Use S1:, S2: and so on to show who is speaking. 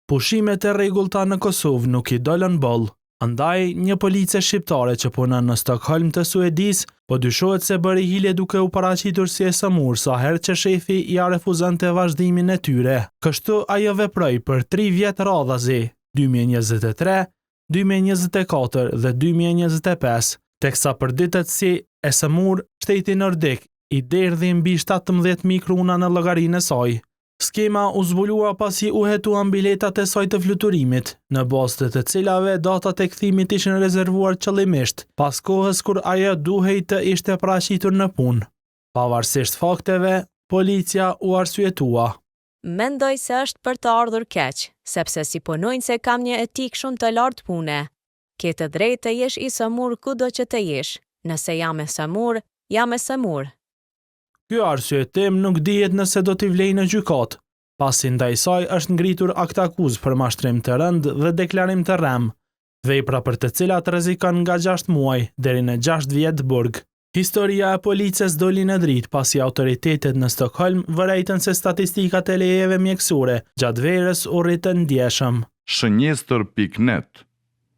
S1: Pushimet e rregullta në Kosovë nuk i dolën boll. Andaj, një police shqiptare që punon në Stokholm të Suedisë, po dyshohet se bëri hile duke u paraqitur si e sëmurë sa herë që shefi ia refuzonte vazhdimin e tyre. Kështu ajo veproi për tri vjet radhazi, 2023, 2024 dhe 2025, teksa përditet si e sëmurë, shteti nordik i derdhi mbi 17.000 kruna në llogarinë e saj. Skema u zbulua pasi u hetuan biletat e saj të fluturimit, në bazë të të cilave datat e kthimit ishin rezervuar qëllimisht, pas kohës kur ajo duhej të ishte paraqitur në punë. Pavarësisht fakteve, policia u arsyetua.
S2: Mendoj se është për të ardhur keq, sepse si punonjëse kam një etikë shumë të lartë pune. Ke të drejtë të jesh i sëmurë kudo që të jesh, nëse jam e sëmurë, jam e sëmurë.
S1: Ky arsyetim nuk dihet nëse do t'i vlejë në gjykatë, pasi ndaj saj është ngritur aktakuzë për mashtrim të rëndë dhe deklarim të rremë, vepra për të cilat rrezikon nga 6 muaj deri në 6 vjet burg. Historia e polices doli në dritë pasi autoritetet në Stokholm vërejtën se statistikat e lejeve mjekësore gjatë verës u rritën ndjeshëm.
S3: Shënjestër pikë net.